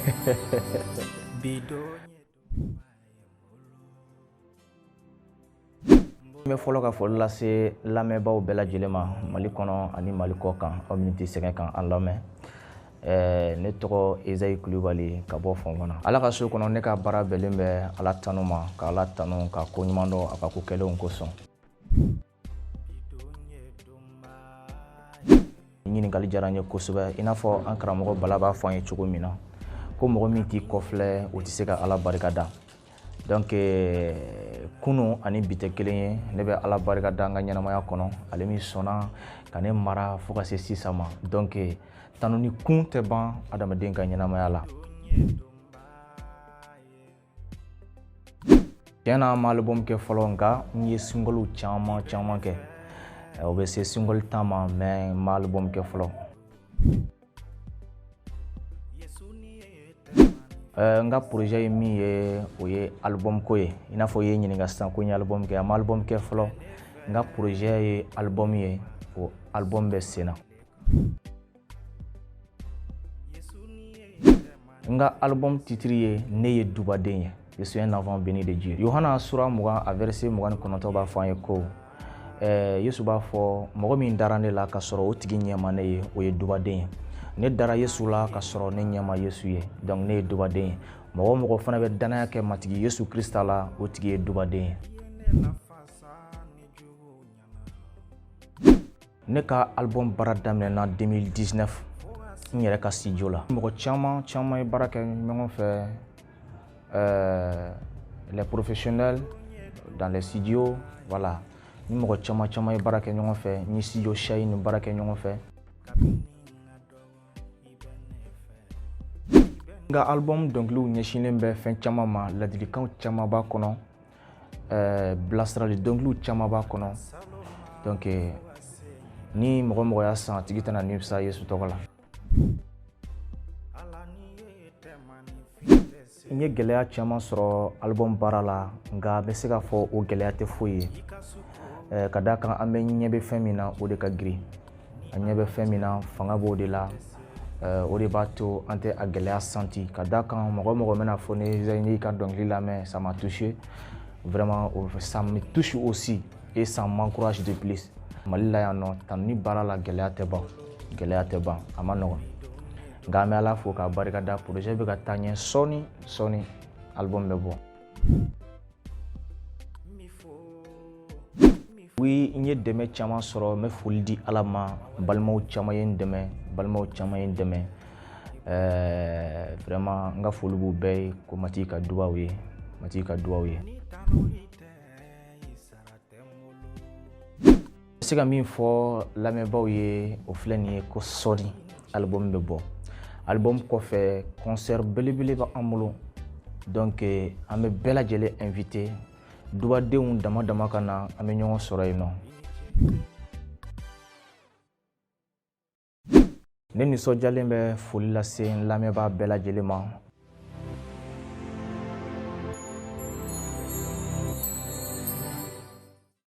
N bɛ fɔlɔ ka foli lase lamɛnbaaw bɛɛ lajɛlen ma Mali kɔnɔ ani Mali kɔ kan, aw minnu tɛ sɛgɛn kan an lamɛn. Ne tɔgɔ Ezayi Kulubali ka bɔ Fɔnfana. Ala ka so kɔnɔ, ne ka baara bɛnnen bɛ Ala tanu ma, ka Ala tanu, ka ko ɲuman dɔn a ka ko kɛlenw kosɔn. Ɲininkali diyara n ye kosɛbɛ. I n'a fɔ an karamɔgɔ Bala b'a fɔ an ye cogo min na ko mɔgɔ min t'i kɔfilɛ, o tɛ se ka Ala barika da. Donc kunu ani bi tɛ kelen ye. Ne bɛ Ala barika da n ka ɲɛnamaya kɔnɔ, ale min sɔnna ka ne mara fo ka se sisan ma. Donc tanuni kun tɛ ban adamaden ka ɲɛnamaya la. Tiɲɛ na, an ma album kɛ fɔlɔ, nka n ye single caman caman kɛ. O bɛ se single 10 ma, mais n ma album kɛ fɔlɔ. N ka projet ye min ye, o ye album ko ye. I n'a fɔ i ye ɲininka sisan ko n ye album kɛ, a ma album kɛ fɔlɔ. N ka projet ye album ye, o album bɛ sen na. N ka album titre ye Ne ye dubaden ye, Je suis un enfant béni de Dieu. Yohana sura 20, a verset 29 b'a fɔ an ye ko Yesu b'a fɔ mɔgɔ min dara ne la ka sɔrɔ o tigi ɲɛ ma ne ye, o ye dubaden ye. Ne dara Yesu la ka sɔrɔ ne ɲɛ ma Yesu ye, donc ne ye dubaden ye. Mɔgɔ o mɔgɔ fana bɛ danaya kɛ Matigi Yesu Krista la, o tigi ye dubaden ye. Ne ka album baara daminɛna 2019 n yɛrɛ ka studio la. Mɔgɔ caman caman ye baara kɛ ɲɔgɔn fɛ, les professionnels dans les studios, voilà. Ni mɔgɔ caman caman ye baara kɛ ɲɔgɔn fɛ, ni studio Shayi ni baara kɛ ɲɔgɔn fɛ. N ka album dɔnkiliw ɲɛsinlen bɛ fɛn caman ma, ladilikanw caman b'a kɔnɔ, bilasirali dɔnkiliw caman b'a kɔnɔ. Donc ni mɔgɔ mɔgɔ y'a san, a tigi tɛna nimisa Yesu tɔgɔ la. N ye gɛlɛya caman sɔrɔ album baara la, nka n bɛ se k'a fɔ o gɛlɛya tɛ foyi ye, ka d'a kan an bɛ ɲɛ bɛ fɛn min na, o de ka girin. An ɲɛ bɛ fɛn min na, fanga b'o de la. O de b'a to an tɛ a gɛlɛya santi, ka d'a kan mɔgɔ o mɔgɔ bɛna fɔ ne y'i ka dɔnkili lamɛn, ça m'a touché vraiment, ça me touche aussi et ça m'encourage de plus. Mali la yan nɔ, tanuni baara la, gɛlɛya tɛ ban, gɛlɛya tɛ ban, a ma nɔgɔn, nka an bɛ Ala fo k'a barika da. Projet bɛ ka taa ɲɛ, sɔɔni sɔɔni album bɛ bɔ. Oui, n ye dɛmɛ caman sɔrɔ, n bɛ foli di Ala ma. Balimaw caman ye n dɛmɛ, balimaw caman ye n dɛmɛ. Vraiment, n ka foli b'u bɛɛ ye, ko Matigi ka dubaw ye, Matigi ka dubaw ye. N bɛ se ka min fɔ lamɛnbaaw ye, o filɛ nin ye ko sɔɔni album bɛ bɔ. Album kɔfɛ, concert belebele bɛ an bolo. Donc an bɛ bɛɛ lajɛlen invité, dubadenw dama dama ka na, an bɛ ɲɔgɔn sɔrɔ yen nɔ. Ne nisɔndiyalen bɛ foli lase n lamɛnbaa bɛɛ lajɛlen ma.